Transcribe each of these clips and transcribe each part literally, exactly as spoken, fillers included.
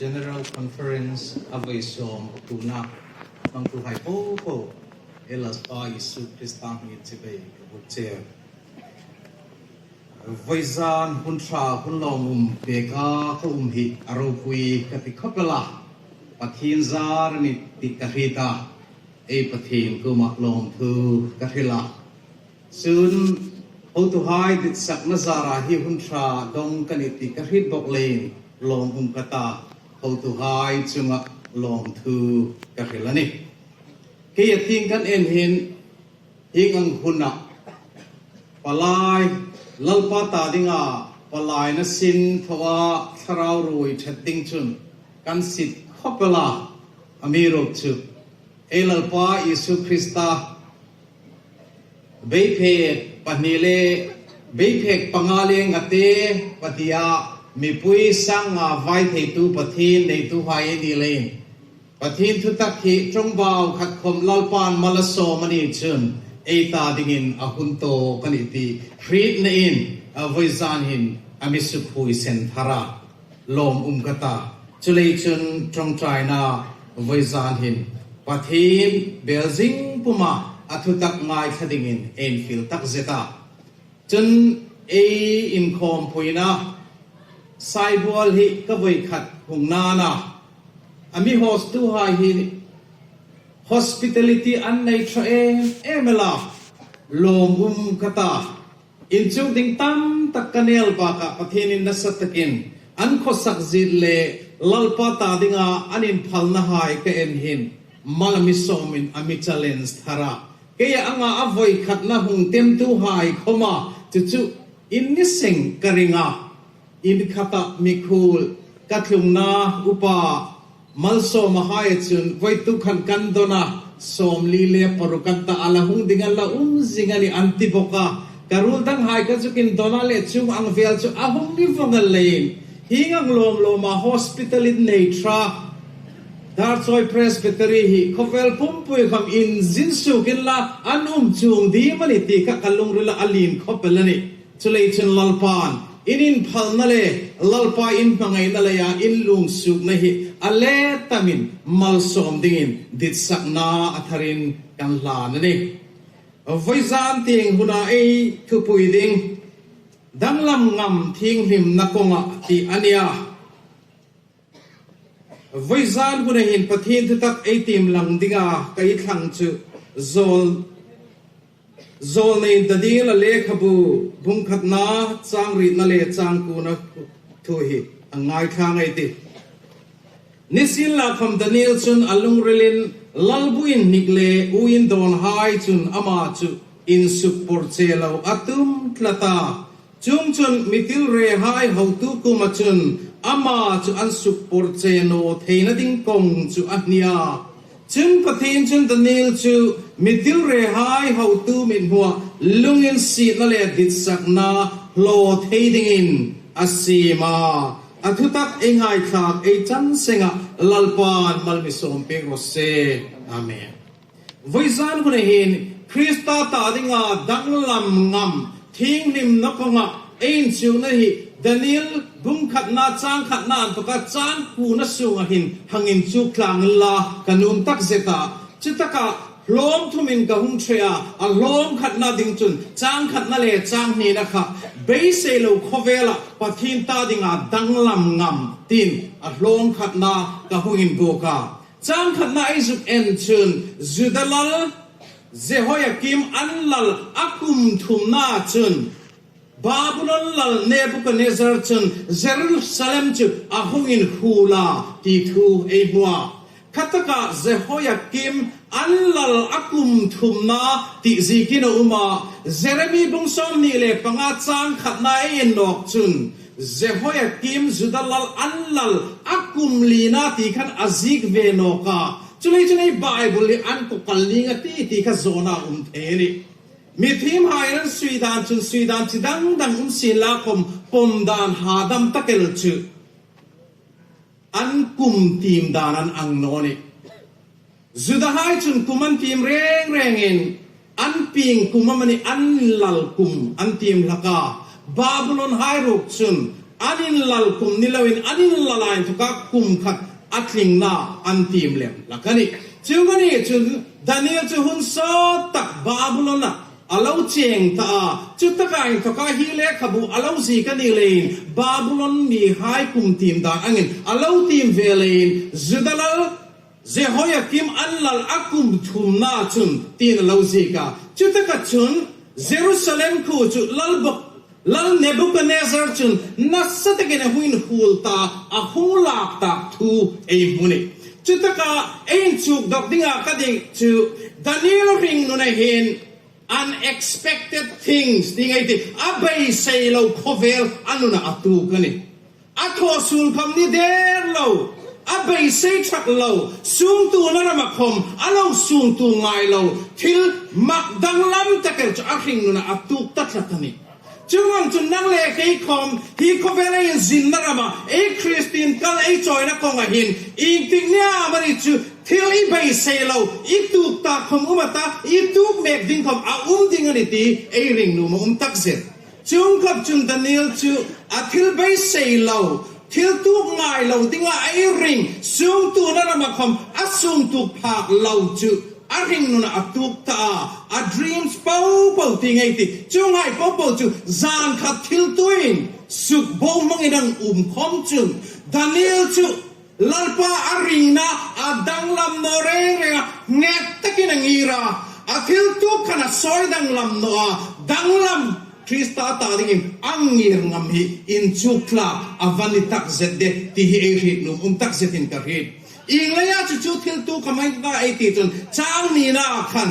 General Conference a vawi sawm pakuona hmangtuhai popo, ei Lalpa Isu Krista hmingin chibai ka buk che. Vawizan hun ṭha hun lawmum peka ka um hi a ropui ka ti khawp el a, Pathien zar a nih ti ka hriet a, ei Pathien kuomah lawmthu ka hril a. Chun, hotuhai ditsakna zara hi hun ṭha dong ka nih ti ka hriet bawk leiin lawmum ka ta, hotuhai chungah lawmthu ka hril a nih. Kei a tieng kan en hin, hieng ang huna palai, Lalpa ta dinga palaina sin thawa thlarau ruoi ṭhat ding chun kan sit khawp el a, amiruokchu ei Lalpa Isu Krista beiphek pahni le beiphek panga le ngate patia mipui sanga vai theitu Pathien neituhai ei ni leiin, Pathien thutak hi ṭawngbau khat khawm Lalpan mal a sawm a ni chun, ei ta dingin a hun tawk a nih ti hrietna in, a vawizan hin a mi sukhuisen thar a, lawmum ka ta. Chuleiin chun ṭawngṭaina vawizan hin Pathien bel zing puma a thutak ngaithla dingin ei infiel takzet a. Chun ei inkhawmpuina Saibual hi ka vawi khat hung nana, a mi hostuhai hi hospitality an nei ṭha em em el a, lawmum ka ta. Inchuk ding tam tak ka nei bakah Pathienin nasa takin an khawsak zit le Lalpa ta dinga an inphalnahai ka en hin mal a mi sawmin a mi challenge thar a. Kei anga a vawi khatna hung temtuhai khawma chu chu in ni seng ka ring a. In khata mikhuol ka tlungna upa Malsawmahai chun vawituk khan kan dawn a, sawmli le paruk kan ta a, la hung ding a la um zing a nih an ti bawk a. Ka ruol danghai ka zuk indon a le chung ang vel chu a hung ni vawng a leiin. Hieng ang lawm lawma hospital in nei ṭha. Darchawi Presbytery hi khawvel pumpui khawm inzin suok inla an um chuong ding a nih ti kha ka lungrila a lien khawp el a nih. Chuleiin chun Lalpan in inphalna le Lalpa in hmangaina leia in lungsuokna hi a le tamin malsawm dingin ditsakna a tharin kan hlan a nih. Vawizan tieng huna ei thupui ding danglam ngam thienghlimna kawnga ti a nia. Vawizan huna hin Pathien thutak ei tiem lang dinga ka i thlang chu Zawl, Zawlnei Daniela lekhabu bung khatna chang rietna le chang kuona thu hi a ngaithla ngei ei tih. Nisienlakhawm Daniel chun a lungrilin lalbu inhnik le u indawnhai chun ama chu insukpor che lo a tum tlat a. Chuongchun mi thilrehai hotu kuoma chun ama chu an sukpor che naw theina ding kawng chu a hni a. Chun Pathien chun Daniel chu mi thilrehai hotu mithmua lunginsietna le ditsakna hlaw thei dingin a siem a. A thutak ei ngaithlak ei chan senga Lalpan mal mi sawm pek raw se. Amen. Vawizan huna hin Krista ta dinga danglam ngam thienghlimna kawnga ei inchukna hi Daniel bung khatna chang khatna inthawka chang kuona sunga hin hang inchuk tlang inla ka nuom takzet a. Chutaka hlawm thumin ka hung ṭhe a, a hlawm khatna ding chun chang khatna le chang hnina kha beisei lo khawvela Pathien ta dinga danglam ngam tiin a hlawm khatna ka hung inbuk a. Chang khatna ei zuk en chun Juda lal Jehoiakim an lal a kum thumna chun Babulon lal Nebuchadnezzar chun Jerusalem chu a hung inhuol a ti thu ei hmu a. Khataka Jehoiakim an lal a kum thumna tih zikin a um a. Jeremi bung sawmhni le panga chang khatna ei en nawk chun Jehoiakim Juda lal an lal a kum lina ti khan a ziek ve nawk a. Chuleiin chun ei Bible hi an kawkal ning a ti ti kha zawna um thei a nih. Mi thiemhai an sui dan chun sui dan chi dang dang um sienlakhawm pawm dan hadam tak el chu an kum tiem dan an ang naw nih. Judahai chun kum an tiem reng rengin an pieng kum amanih an lal kum an tiem hlak a. Babulonhai ruok chun an inlal kum ni loin an inlal a inthoka kum khat a tlingna an tiem lem hlak a nih. Chu a ni chun Daniel chu hun sawt tak Babulon-a a lo cheng ta a, chutaka inthoka hi lekhabu a lo ziek a ni leiin Babulon mihai kum tiem dan angin a lo tiem ve leiin Juda lal Jehoiakim an lal a kum thumna chun tiin a lo ziek a. Chutaka chun Jerusalem khuo chu lal bawk, lal Nebuchadnezzar chun nasa takin a hung inhuol ta, a hung lak tak thu ei hmu a nih. Chutaka ei inchuk dawk dinga ka dik chu Daniel hringnuna hin unexpected things ti ngai ti, a beisei lo khawvel a nuna a tuok a nih. A thaw suol khawm ni der lo, a beisei ṭhak lo, sungtuona rama khawm a lo sungtuo ngai lo, thil mak danglam tak el chu a hringnuna a tuok ta tlat a nih. Chuong ang chun nang le kei khawm hi khawvela inzinna rama ei Kristien kal ei chawina kawnga hin iengtik ni am a ni chu thil i beisei lo, i tuok ta khawm um a ta, i tuok mek ding khawm a um ding a nih ti ei ringnuom a um takzet. Chuong khawp chun Daniel chu a thil beisei lo, thil tuok ngai lo dinga ei ring, sungtuona rama khawm a sungtuok phak lo chu a hringnuna a tuok ta a, a dreams popo ti ngai ti, chuonghai popo chu zan khat thil tuoin suk bo hmangin a um khawm chun Daniel chu Lalpa a ringna a danglam naw reng renga nghet takin a ngir a, a thil tuok khan a sawi danglam naw a, danglam Krista ta dingin a ngir ngam hi inchuk tlak a va ni takzet de ti hi ei hriet nuom um takzetin ka hriet. Ieng leia chu chu thil tuok kha mai ta ei ti chun chang nina khan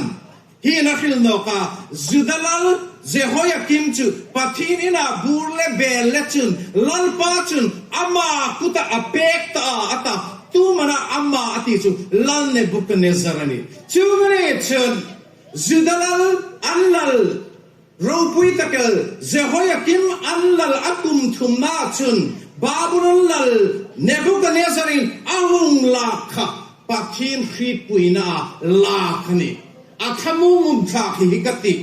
hi a hril nawk a, Juda lal Jehoiakim chu Pathien ina bur le bel le chun Lalpa chun ama kuta a pek ta a, a ta, tu am a na ama a ti chu lal Nebuchadnezzar a nih. Chu a ni chun Juda lal an lal ropui tak el Jehoiakim an lal a kum thumna chun Babulon lal Nebuchadnezzar in a hung lak kha Pathien hrietpuina a lak a nih. A thlamuong um thlak hi hi ka ti.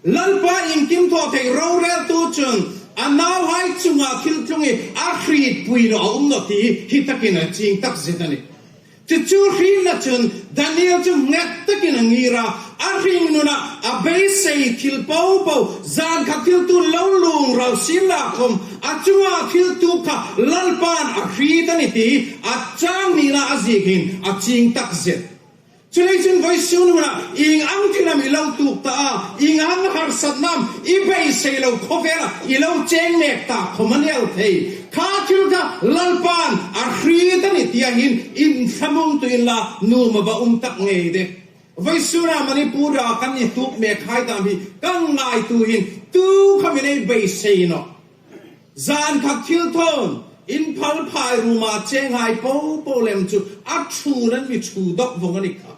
Lalpa iengkim thaw thei roreltu chun a nauhai chunga thil tlung hi a hrietpui naw a um naw ti hi takin a chieng takzet a nih. Chu chu hrietna chun Daniel chu nghet takin a ngir a, a hringnuna a beisei thil popo, zan khat thil tuok lo luong ral sien la khawm a chunga thil tuok kha Lalpan a hriet a nih ti a chang nina a ziek hin a chieng takzet. Chuleiin chun vawisun huna ieng ang thil am i lo tuok ta a, ieng ang harsatna am i beisei lo khawvela i lo cheng mek ta khawm a ni el thei. Kha thil kha Lalpan a hriet a nih tia hin inthlamuong tu inla nuom a va um tak ngei de. Vawisuna Manipura kan intuok mek hai dam hi ka ngaituo hin tu khawmin ei beisei nawh. Zan khat thil thawn in phal phai ruoma chenghai popo lem chu a ṭhuon an mi ṭhu dawk vawng a ni kha.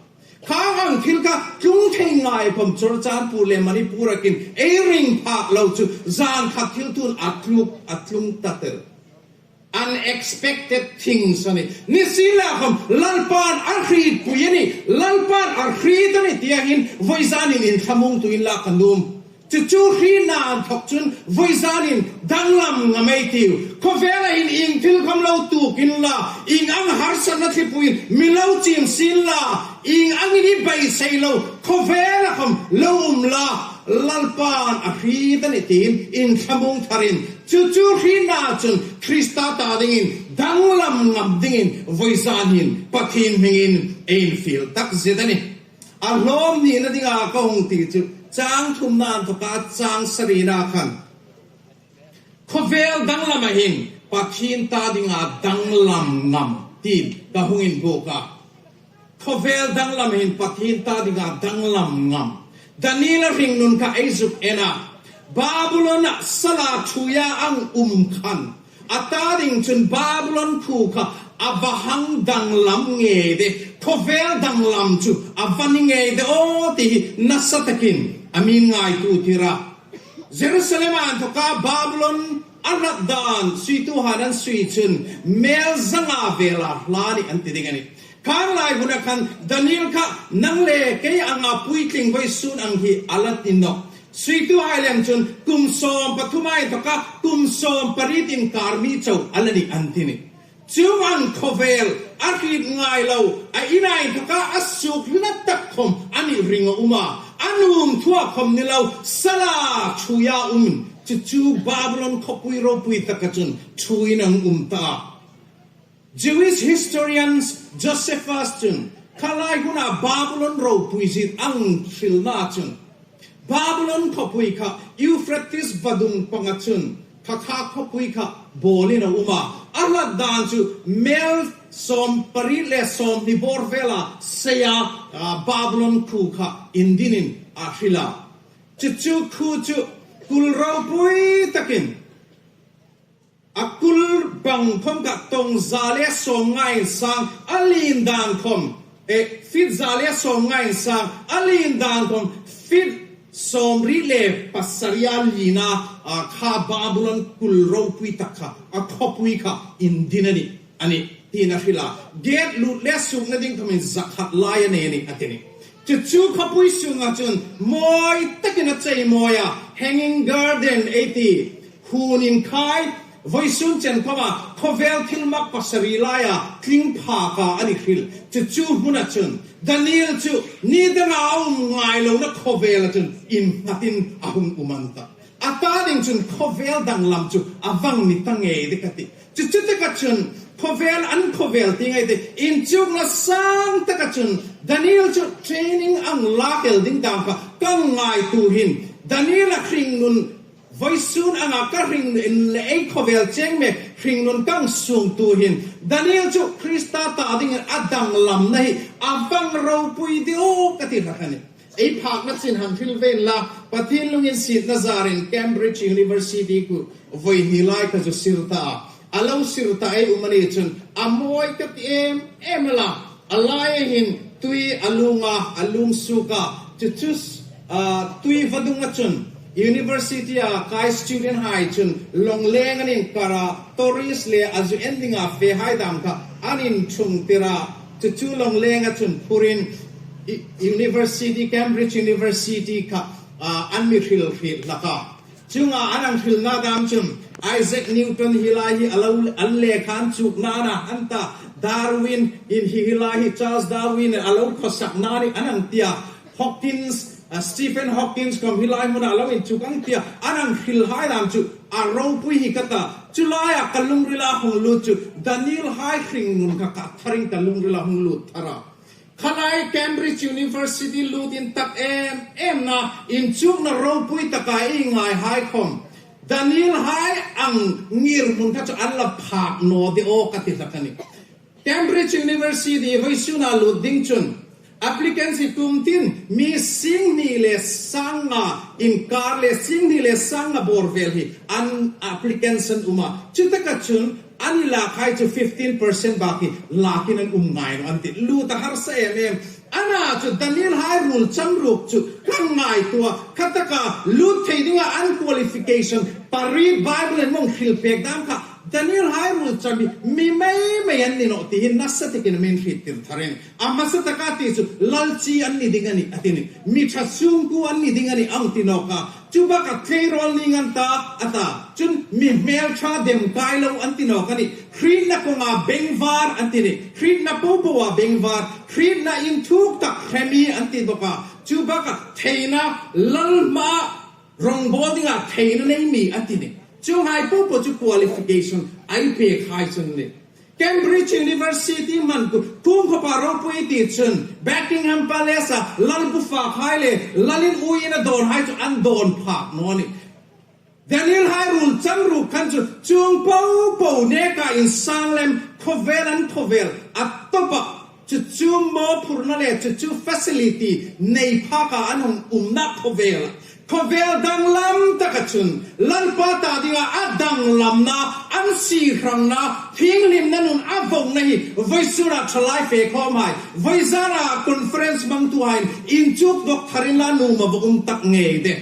Kha ang thil kha tlung thei ngai khawm Churachandpur le Manipur-a khin ei ring phak lo chu zan khat thil tuok a tluk, a tlung ta tel. Unexpected things a nih. Nisienlakhawm Lalpan a hrietpui a nih, Lalpan a hriet a nih tia hin vawizanin inthlamuong tu inla ka nuom. Chu chu hrietna inthawk chun vawizanin danglam ngam ei tiu. Khawvela hin ieng thil khawm lo tuok inla, ieng ang harsatna thlipuiin mi lo chim sienla, ieng angin i beisei lo khawvela khawm lo um la, Lalpan a hriet a nih tiin inthlamuong tharin chu chu hrietna chun Krista ta dingin danglam ngam dingin vawizanin Pathien hmingin ei infiel takzet a nih. A hlawm nina dinga ka hung ti chu chang thumna inthawka chang sarina khan khawvel danglama hin Pathien ta dinga danglam ngam tiin ka hung inbuk a. Khawvel danglama hin Pathien ta dinga danglam ngam. Daniela hringnun kha ei zuk en a, Babulona sala ṭhuoia ang um khan a ta ding chun Babulon khuo kha a va hang danglam ngei de, khawvel danglam chu a va ni ngei de aw ti hi nasa takin a mi ngaituo tir a. Jerusalem inthawka Babulon a hrat dan suituhai an sui chun mel zanga vela hla a nih an ti ding a nih. Khanglai huna khan Daniel kha nang le kei anga puitling vawisun ang hi a la ti nawh. Suituhai lem chun kum sawm pathum a inthoka kum sawm pariet inkar mi chau a la nih an ti ni. Chuong ang khawvel a hriet ngai lo, a ina inthoka a suok hla tak khawm a ni ring a um a, a nuom thua khawm ni lo, sala ṭhuoia um. Chu chu Babylon khawpui ropui taka chun ṭhuoiin an um ta. Jewish historian Josephus chun kha lai huna Babylon ropui zir ang hrilna chun Babylon khawpui kha Euphrates vadung panga chun kha kha khawpui kha bawlin a um a. A hlat dan chu mel sawm pariet le sawmhni bawr vela seia, a, Babylon khuo kha indinin a hril a. Chu chu khuo chu kul ropui takin a kul bang khawm kha tawng za le sawmnga insang, a lien dan khawm, e, feet za le sawmnga insang, a lien dan khawm feet sawmriet le pasari a liena, a, kha Babylon kul ropui tak kha, a khawpui kha indin a nih, a nih, tiin a hril a. Gate lut le suokna ding khawmin za khat lai a nei a nih, a ti ni. Chu chu khawpui sunga chun mawi takin a chei mawi a, hanging garden ei ti, hun inkhai, vawisun chen khawma khawvel thilmak pasari laia tling phaka a ni hril. Chu chu hmuna chun Daniel chu ni danga a um ngai lona khawvela chun innghatin a hung um an ta. A ta ding chun khawvel danglam chu a vang ni ta ngei ding ka ti. Chu chu taka chun khawvel, an khawvel ti ngai te, inchukna sang taka chun Daniel chu training ang lak el ding dam kha ka ngaituo hin, Daniel a hringnun vawisun anga ka hringnun le ei khawvel cheng mek hringnun ka suongtuo hin, Daniel chu Krista ta dingin a danglamna hi a vang ropui deu ka ti hlak a nih. Ei phakna chin hang hril ve inla, Pathien lunginsietna zarin Cambridge University khuo vawi hni lai kha chu sir ta a. A lo sir ta ei um a ni chun a mawi ka ti em em a la. A laia hin tui a lung a, a lung suok a. Chu chu, a, tui vadunga chun University-a kai student hai chun lawngleng an inkar a, tourist le a zu en dinga fe hai dam kha an inthung tir a. Chu chu lawngleng a chun phurin i-, University, Cambridge University kha, a, an mi hril hril hlak a. Chuonga an hang hrilna dam chun Isaac Newton hi lai hi a lo, an lekha an chukna a na an ta, Darwin in hi, hi lai hi Charles Darwin a lo khawsakna a nih an hang ti a. Hawkins, a, Stephen Hawkins khawm hi lai hmuna a lo inchuk ang ti a, an hang hril hai dam chu a ropui hi ka ta. Chu laia ka lungrila hung lut chu Daniel hai hringnun kha ka tharin ka lungrila hung lut thar a. Kha lai Cambridge University lut intak em em na, inchukna ropui taka ei ngai hai khawm Daniel hai ang ngirhmun kha chu an la phak naw de aw ka ti hlak a nih. Cambridge University vawisuna lut ding chun applicants hi tum tin mi singhni le sanga inkar le singhni le sanga bawr vel hi an applicants an um a. Chu taka chun an lak hai chu fifteen percent bak hi lakin an um ngai naw an ti. Lut a harsa em em. A na chu Daniel hai ruol cham ruok chu ka ngaituo a, kha taka lut thei dinga an qualification, pariet Bible-in an hrilpek dam kha Daniel hai ruol cham hi mi mei mei an ni naw ti hi nasa takin min hriettir tharin. A hmasa taka ti chu lal chi an ni ding a nih a ti ni. Mi ṭha sungkuo an ni ding a nih a ti nawk a. Chu baka tleirawl ning an ta a ta. Chun mi hmel ṭha dem kai lo an ti nawk a nih. Hrietna kawnga bengvar an ti ni. Hrietna popoa bengvar. Hrietna inthuk tak hremi an ti bawk a. Chu baka theina lal hmaa rawngbawl dinga theina nei mi an ti ni. Chuonghai popo chu qualification ei pek hai chun ni. Cambridge University hmang khuo, khuo khawpa ropui ti chun Buckingham Palace-a lal bu fak hai le lal in uiin a dawn hai chu an dawn phak naw a nih. Daniel hai ruol cham ruok khan chu chuong popo neka insang lem khawvel an khawvel a tawpa chu chu mawphurna le chu chu facility nei phaka an hung umna khawvel. Khawvel danglam taka chun Lalpa ta dinga a danglamna, an sir hrangna, thienghlimna nun a vona hi vawisuna thalai fe khawm hai, vawizana conference hmangtuhaiin inchuk dawk tharin la nuom a va um tak ngei de.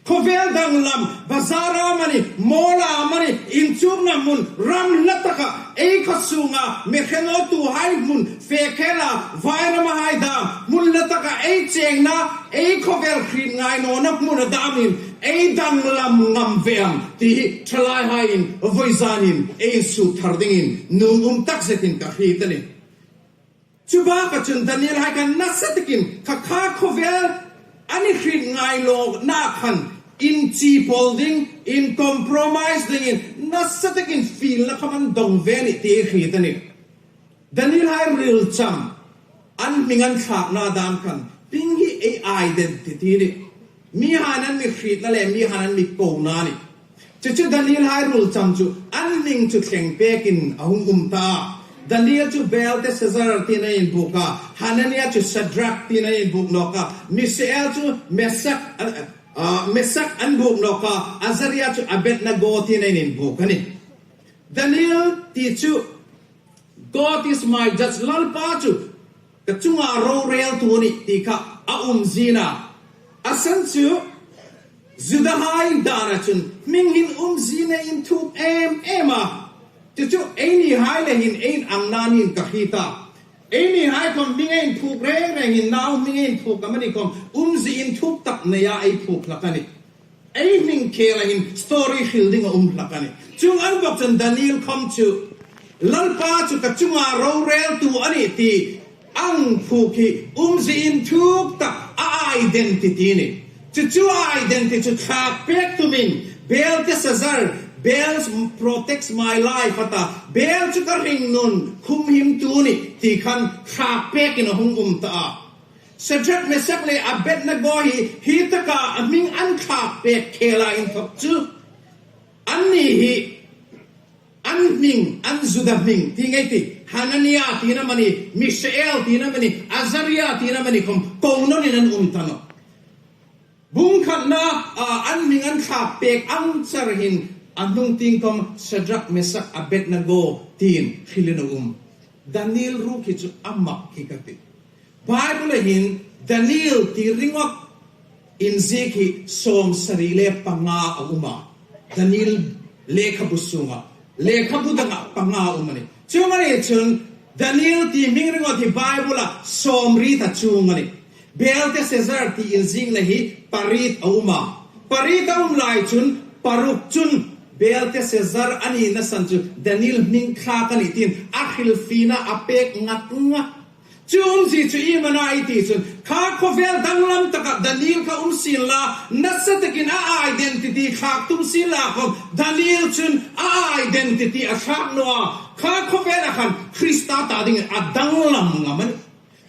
Khawvel danglam, bazara amanih, mall-a amanih, inchukna hmun, ram hla taka, ei khaw sunga, mi hre nawtuhai hmun, fe khela, vairama hai dam, hmun hla taka, ei chengna, ei khawvel hriet ngai nawna hmuna damin, ei danglam ngam ve am, ti hi, thalaihaiin, vawizanin, ei insuk thar dingin, nuom um tak zetin ka hriet a nih. Chu baka chun Daniel hai khan nasa takin kha kha khawvel an hriet ngai nawna khan inchipawl ding, incompromise dingin nasa takin fielna khawm an dong ve a nih ti ei hriet a nih. Daniel hai rilcham an hming an thlakna dam khan hming hi ei identity a nih. Mihaiin an mi hrietna le mihaiin an mi kona a nih. Chu chu Daniel hai rilcham chu an hming chu thleng pekin a hung um ta. Daniel chu Belteshazzar tiin an inbuk a, Hanania chu Shadrach tiin an inbuk nawk a, Mishael chu Meshach, a, a, Meshach an buk nawk a, Azaria chu Abednego tiin an inbuk a nih. Daniel ti chu God is my judge, Lalpa chu ka chunga roreltu a nih ti kha a umzie a. A san chu Judahai dana chun hming hin umzie a inthuk em em a. Chu chu einihai le hin ei inangna niin ka hriet a. Einihai khawm hming ei inthuk reng reng hin nau hming ei inthuk amanih khawm umzie inthuk tak neia ei thuk hlak a nih. Ei hming khela hin story hril ding a um hlak a nih. Chuong ang bawk chun Daniel khawm chu Lalpa chu ka chunga roreltu a nih ti a inthuk hi umzie inthuk tak a identity a nih. Chu chu a identity chu thlak pek tumin Belteshazzar, Bel protects my life a ta, Bel chu ka hringnun humhimtu a nih ti khan thlak pekin a hung um ta a. Shadrach, Meshach le Abednego hi, hi taka a hming an thlak pek khela inthok chu. Anni hi, an hming, an Juda hming, ti ngei ti. Hanania tiin amanih, Mishael tiin amanih, Azaria tiin amanih khawm, ko nawnin an um ta nawh. Bung khatna, a, an hming an thlak pek ang char hin, a hnung tieng khawm Shadrach, Meshach, Abednego tiin hrilin a um. Daniel ruok hi chu a mak hi ka ti. Bible-a hin Daniel ti ringawt inziek hi sawmsari le panga a um a. Daniel lekhabu sunga, lekhabu danga panga a um a nih. Chuong a ni chun Daniel ti hming ringawt hi Bible-a sawmriet a chuong a nih. Belteshazzar ti inziekna hi pariet a um a. Pariet a um lai chun paruk chun Belteshazzar a nina san chu Daniel hming thlak a nih tiin a hrilfiena a pek ngat ngat. Chu umzie chu iem a na i ti chun, kha khawvel danglam taka Daniel kha um sien la, nasa takin a identity thlak tum sien la khawm, Daniel chun a identity a thlak naw a, kha khawvela khan Krista ta dingin a danglam ngam a nih.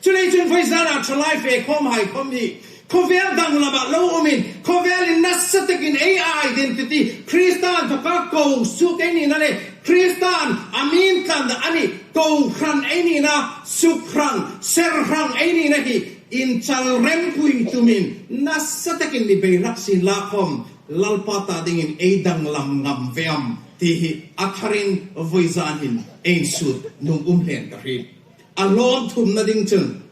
Chuleiin chun vawisuna thalai fe khawmhai khawm hi, khawvel danglama lo umin, khawvelin nasa takin ei identity, Krista inthoka ko suok ei nina le, Krista a mi intlanna a ni, ko hran ei nina, suk hran, ser hran ei nina hi, inchal rempui tumin, nasa takin mi bei hlak sien la khawm, Lalpa ta dingin ei danglam ngam ve am, ti hi a tharin vawizan hin ei insuk nuom um hlein ka hriet. A hlawm thumna ding chun,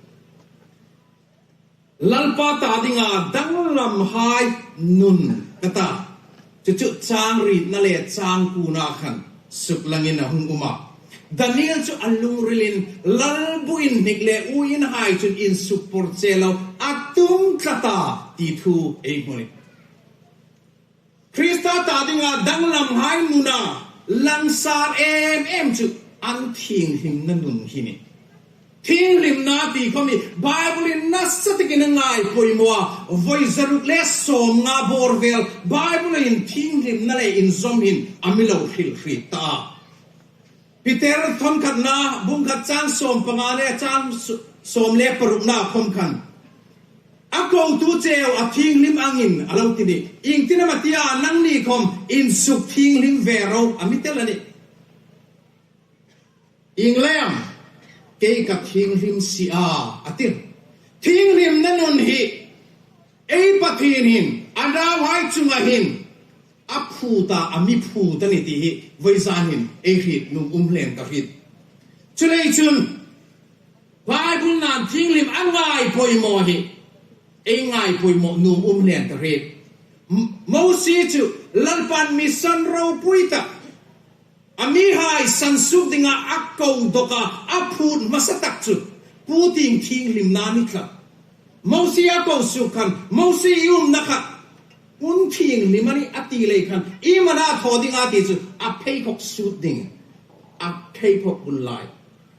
Lalpa ta dinga danglamhai nun ka ta. Chu chu chang rietna le chang kuona khan suklangin a hung um a. Daniel chu a lungrilin lal bu inhnik le uoinhai chun insuk pawr che lo a tum tlat a ti thu ei hmu a nih. Krista ta dinga danglamhai nuna langsar em em chu an thienghlimna nun hi a nih. Thienghlimna ti khawm hi Bible-in nasa takin a ngai poimaw a, vawi zaruk le sawmnga bawr vel Bible-in thienghlimna le inzawm hin a mi lo hril hriet ta. Peter thawn khatna, bung khat chang sawm panga le chang s-, sawm le parukna khawm khan. A kotu cheu a thienghlim angin a lo ti a nih. Iengtin am a ti a, nangni khawm insuk thienghlim ve ro a mi tel a nih. Ieng leiin kei ka thienghlim si a, a ti. Thienghlimna nun hi ei Pathien hin, a nauhai chunga hin, a phut a, a mi phut a nih ti hi, vawizan hin, ei hriet nuom um hlein ka hriet. Chuleiin chun, Bible-in thienghlim a ngai poimaw hi, ei ngai poimaw nuom um hlein ka hriet. Mosie chu Lalpan mission ropui tak, a mihai sansuok dinga a ko dawk a, a phut hmasa tak chu puting thienghlimna ni tlat. Mosie a ko suok khan, Mosie, i umna kha hmun thienghlim a nih a ti lei khan, iem a na thaw ding a ti chu, a pheikhawk sut ding, a pheikhawk hun lai.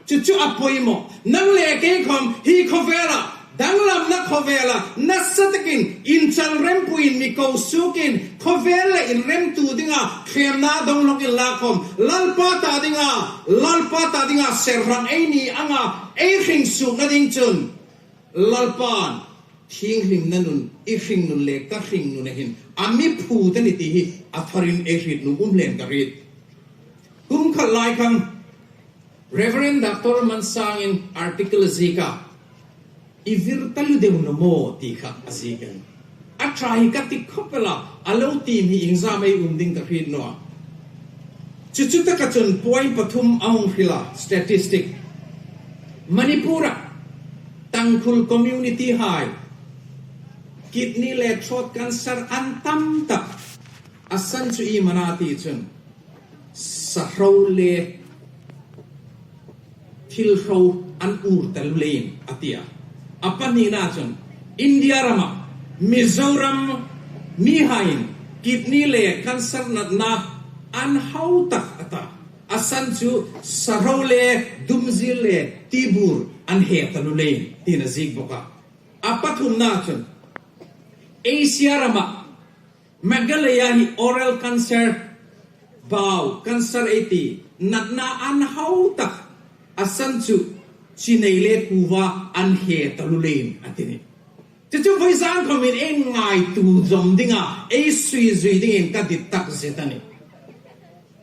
Chu chu a poimaw. Nang le kei khawm hi khawvela, danglamna khawvela, nasa takin inchawlrempuiin mi ko suokin, khawvel le inremtu dinga thlemna dong hlawk inla khawm, Lalpa ta dinga, Lalpa ta dinga serrang ei ni anga ei hring suokna ding chun, Lalpan thienghlimna nun, i hringnun le ka hringnun a hin a mi phut a nih ti hi a tharin ei hriet nuom um leiin ka hriet. Kum khat lai khan Reverend Doctor Mansangin article a ziek a, "I vir taluo deu naw maw?" ti kha a ziek a nih. A ṭha hi ka ti khawp el a, a lo tiem hi iengzam ei um ding ka hriet naw a. Chu chu taka chun point pathum a hung hril a, statistic. Manipur-a Tangkhul community hai kidney le throat cancer an tam tak. A san chu iem a na ti chun, sahro le thil hro an ur taluo leiin a ti a. A pahnina chun, India rama Mizoram mihaiin kidney le cancer natna an hau tak a ta. A san chu sahro le dumzil le tibur an he taluo leiin tiin a ziek bawk a. A pathumna chun, Asia rama Meghalaya hi oral cancer, bau cancer ei ti, natna an hau tak, a san chu chi nei le kuva an he taluo leiin a ti nih. Chu chu vawizan khawmin ei ngaituo zawm dinga, ei sui zui dingin ka dit tak zet a nih.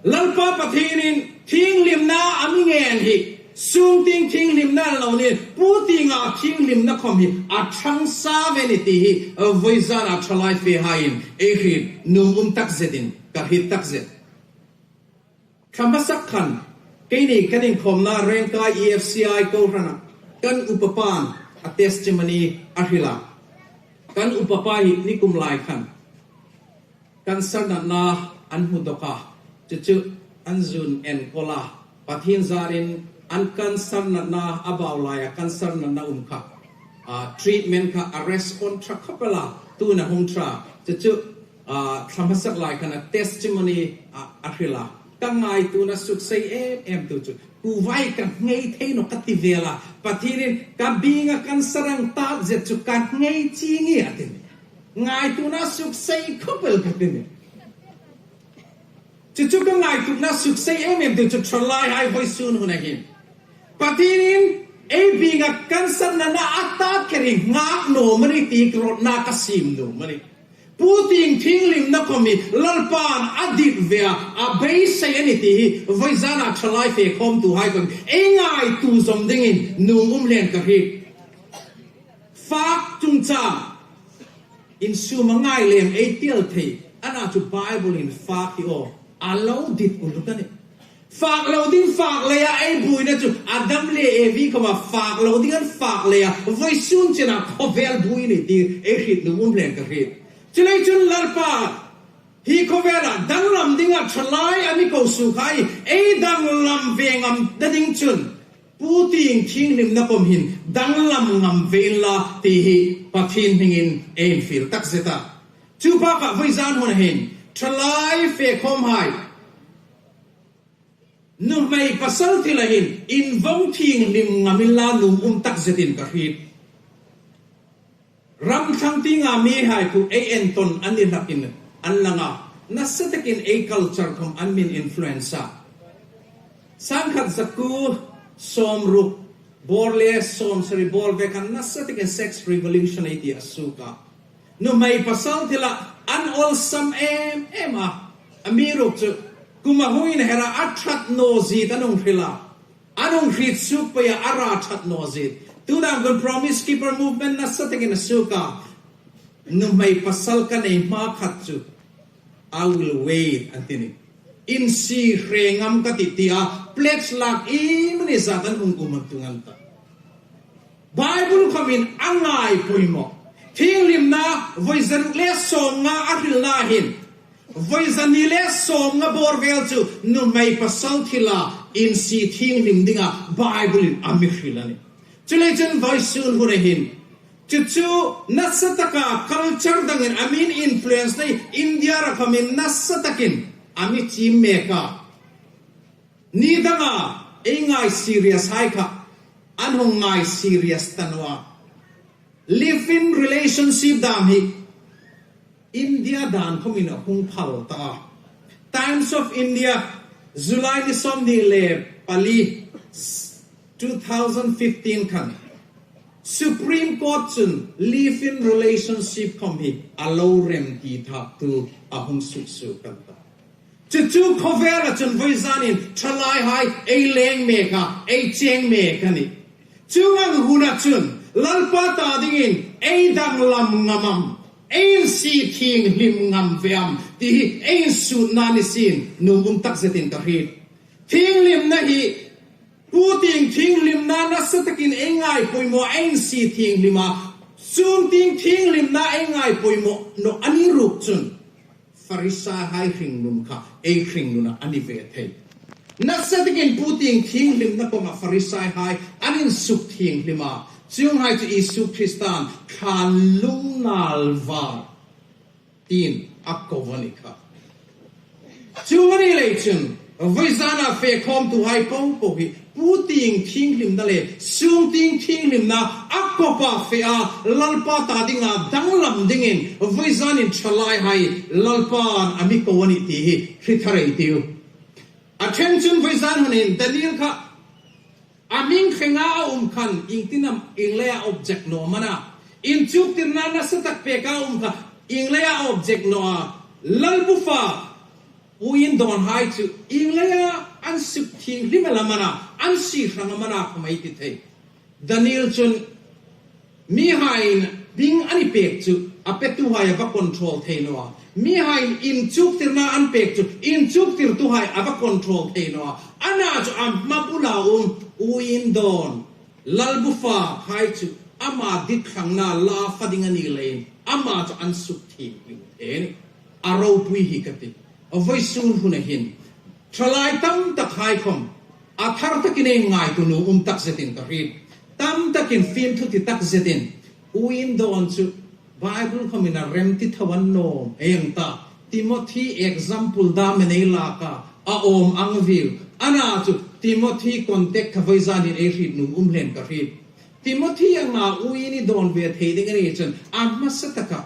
Lalpa Pathienin thienghlimna a mi ngen hi, sungtieng thienghlimna lo ni, putienga thienghlimna khawm hi a ṭhang sa ve a nih ti hi, vawizana ṭhalai fehaiin ei hriet nuom um tak zetin ka hriet tak zet. Thla hmasa khan, keini kan inkhawmna Rengkai E F C I kohrana kan upapan a testimony a hril a. Kan upapa hi nikum lai khan cancer natna an hmu dawk a, chu chu an zun enkawl a, Pathien zarin an cancer natna a bau laia cancer natna um kha, a, treatment kha a respond ṭha khawp el a, tuhin a hung ṭha, chu chu, a, thla hmasa lai khan a testimony a, a hril a. Ka ngaituona suksei em em tu chu, kuva hi ka ngei thei naw ka ti vel a, Pathienin ka bienga cancer an tat zet chu ka ngei chieng ie a ti. Ngaituona suksei khawp el ka ti nih. Chu chu ka ngaituona suksei em em tu chu ṭhalaihai vawisun huna hin Pathienin ei bienga cancer natna a tat kher hi ngak naw am a ni ti rawtna ka siem nuom a nih. Putieng thienghlimna khawm hi Lalpan a dit ve a, a beisei a nih ti hi vawizana ṭhalai fe khawmtuhai khawm ei ngaituo zawm dingin nuom um leiin ka hriet. Fak chungchang insum a ngai lem ei ti el thei, a na chu Bible-in fak hi aw, a lo dit uluk a nih. Fak lo ding fak leia ei buoina chu Adam le Evi khawma fak lo ding an fak leia vawisun chena khawvel buoi a nih ti ei hriet nuom um leiin ka hriet. Chuleiin chun Lalpa hi khawvela danglam dinga ṭhalai a mi ko suok a, ei danglam ve ngamna ding chun putieng thienghlimna khawm hin danglam ngam ve inla ti hi Pathien hmingin ei infiel tak zet a. Chu pa kha vawizan huna hin ṭhalai fe khawmhai, nuhmei pasal thila hin invong thienghlim ngam inla nuom um tak zetin ka hriet. Ram thlang tienga mihai khu ei entawn an ni hlakin an lang a, nasa takin ei culture khawm an min influence a. Sangkhat zakuo sawmruk bawr le sawmsari bawr ve khan nasa takin sex revolution ei ti a suok a. Nuhmei pasal thila an awlsam em em a. Amiruokchu kum a hung inhera a ṭhat naw ziet an hung hril a. An hung hriet suok pei a, a ra ṭhat naw ziet. Tu dam khun Promise Keeper movement nasa takin a suok a. Nuhmei pasal ka nei hma khat chu, "I will wait," an ti nih. Insie hre ngam ka tih tia pledge lak iemani zat an hung um a nih tuhin. Bible khawmin a ngai poimaw. Thienghlimna vawi zaruk le sawmnga a hrilna hin, vawi zani le sawmnga bawr vel chu nuhmei pasal thila insi thienghlim dinga Bible-in a mi hril a nih. Chuleiin chun vawisun huna hin, chu chu nasa taka culture dangin a min influence nei India-a khawmin nasa takin a mi chim mek a. Ni danga ei ngai serious hai kha an hung ngai serious ta naw a. Live-in relationship dam hi India dan khawmin a hung phal ta a. Times of India, July ni sawmhni le pali, two thousand fifteen khan Supreme Court chun live-in relationship khawm hi a lo remti thak thu a hung suksuok kan ta. Chu chu khawvela chun vawizanin thalaihai ei leng mek a, ei cheng mek a nih. Chuong ang huna chun Lalpa ta dingin ei danglam ngam am, ei insi thienghlim ngam ve am ti hi ei insukna ni sien nuom um tak zetin ka hriet. Thienghlimna hi puotieng thienghlimna nasa takin ei ngai poimaw, ei insi thienghlim a, sûngtieng thienghlimna ei ngai poimaw naw a ni ruok chun Farisai hai hringnun kha ei hringnuna a ni ve thei. Nasa takin puotieng thienghlimna kawngah Farisai hai an insuk thienghlim a, chuonghai chu Isu Kristan thlan lungnal var tiin a ko a ni kha. Chuong a ni lei chun, vawizana fe khawmtuhai popo hi puotieng thienghlimna le sûngtieng thienghlimna a kopa fe a, Lalpa ta dinga danglam dingin vawizanin thalaihai Lalpan a mi ko a nih ti hi hre thar ei tiu. A ṭhen chun vawizan hunin Daniel kha a hming hrenga a um khan iengtin am ieng leia object naw am a na? Inchuktirna nasa tak peka um kha ieng leia object naw a? Lalbu fa uoin dawnhai chu ieng leia an suk thienghlim am a na, an sie hrang am a na khawm ei ti thei. Daniel chun mihaiin hming an pek chu a petuhai a va control thei naw a. Mihaiin inchuktirna an pek chu inchuktirtuhai a va control thei naw a. Ana chu a hma bula um uoin dawn, lalbu fa hai chu ama ditthlangna la fa ding a ni leiin ama chu an suk thienghlim thei a nih. A ropui hi ka ti. Vawisun huna hin thalai tam tak hai khawm a thar takin ei ngaituo nuom um tak zetin ka hriet. Tam takin fimthu ti tak zetin uoin dawn chu Bible khawmin a remti tho a ni naw am ei ang ta. Timothy example dam ei lak a, a awm ang viu. Ana chu Timothy context kha vawizanin ei hriet nuom um hlein ka hriet. Timothy anga uoin i dawn ve thei ding a ni chun a hmasa taka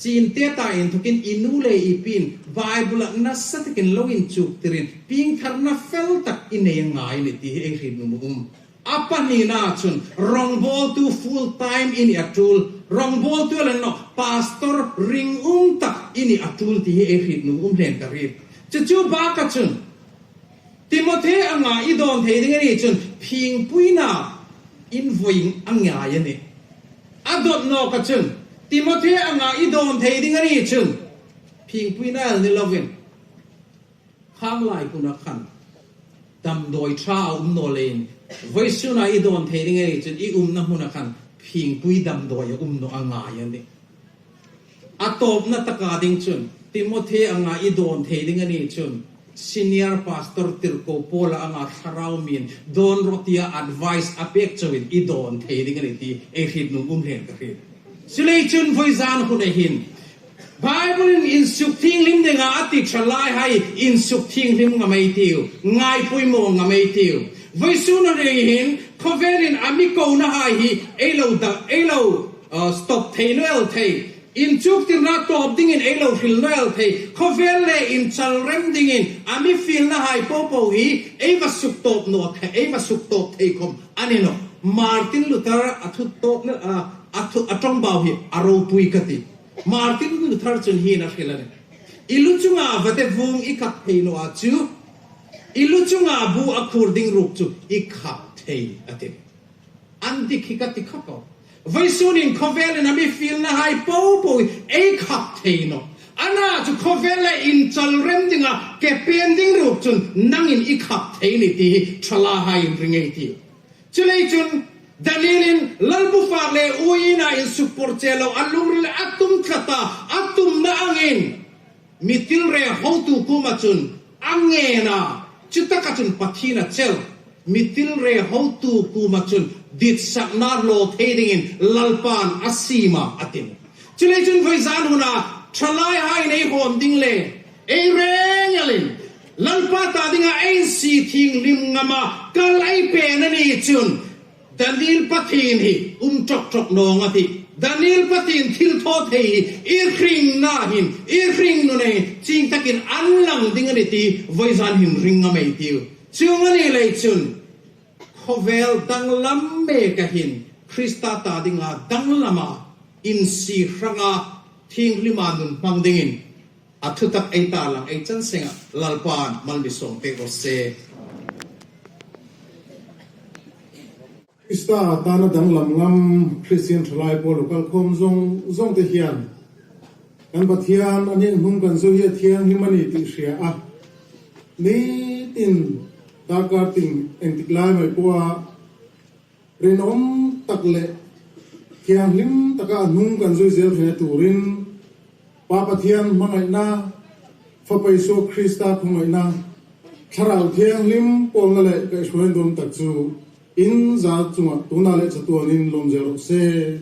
chinte ta inthokin i nu le i piin Bible-a nasa takin lo inchuktirin piengtharna fel tak i nei a ngai a nih ti hi ei hriet nuom um. A pahnina chun rongbawltu full time i ni a ṭul, rongbawltu le naw pastor ringum tak i ni a ṭul ti hi ei hriet nuom um hlein ka hriet. Chu chu baka chun Timothy anga i dawn thei ding a ni chun phingpuina in vawiin a ngai a nih. A dawt nawka chun Timothy anga i dawn thei ding a ni chun phingpuina el ni lovin, khanglai huna khan damdawi ṭha a um naw leiin vawisuna i dawn thei ding a ni chun i umna hmuna khan phingpui damdawi a um naw a ngai a nih. A tawpna taka ding chun Timothy anga i dawn thei ding a ni chun senior pastor tirko Paula anga thlarau mi'n dawn rawh tia advice a pek chauhin i dawn thei ding a nih ti ei hriet nuom um hlein ka hriet. Chuleiin chun vawizan huna hin Bible-in insuk thienghlim dinga a ti thalaihai insuk thienghlim ngam ei tiu, ngai poimaw ngam ei tiu. Vawisun huna hin khawvelin a mi konahai hi ei lo da, ei lo, uh, stop thei naw el thei. Inchuktirna tawp dingin ei lo hril naw el thei. Khawvel le inchal rem dingin a mi fielnahai popo hi ei va suktawp naw thei, ei va suktawp thei khawm a ni nawh. Martin Luther a thu tawpna, a, a thu, a ṭawngbau hi a ropui ka ti. Martin Luther chun hi a hril a nih. I lu chunga vate vung i khap thei naw a chu, i lu chunga bu a khur ding ruok chu i khap thei a ti. An dik hi ka ti khawp a. Vawisunin khawvelin a mi fielnahai popo ei khap thei nawh. Ana chu khawvel le inchal rem dinga ke pen ding ruok chun nangin i khap thei a nih ti hi thalaihaiin ring ei tiu. Chuleiin chun Danielin Lalpa fak le uoina insukpur che lo, a lungril a tum tlat a, a tumna angin mi thil re hotu kuoma chun a ngen a, chutaka chun Pathien a chel. Mi thil re hotu kuoma chun ditsakna lo thei dingin Lalpan a siem a, a ti. Chuleiin chun voizan huna thalai hai nei hawm ding le ei reng elin Lalpa ta dinga ei insi thienghlim ngama kal ei pêkna ni chun Daniel Pathien hi um ṭawk ṭawk naw a tih. Daniel Pathien thilthawthei hi i hringna hin, i hringnun hin chieng takin a lang ding a nih ti voizan hin ring ngam ei tiu. Chuong a ni lei chun khawvel danglam meka hin Krista ta dinga danglama insi hranga thienghlima nun hmang dingin a thutak ei tarlang ei chan senga Lalpan mal mi sawm pek raw se. Krista tana danglam ngam Kristien thalai po lo kal khawm zong zong te hian kan Pathian a hnung kan zui hi a thienghlim a ni tih hria a. Nitin darkar ting engtik lai mai po a rinawm tak le thienghlim taka a hnung kan zui zel theina turin Pa Pathian hmangaihna, Fapa Isu Krista hmangaihna, Thlarau Thienghlim pawlna le kaihhruai nuom tak chu in zar chunga tuna le chatuanin lawm zel rawh se.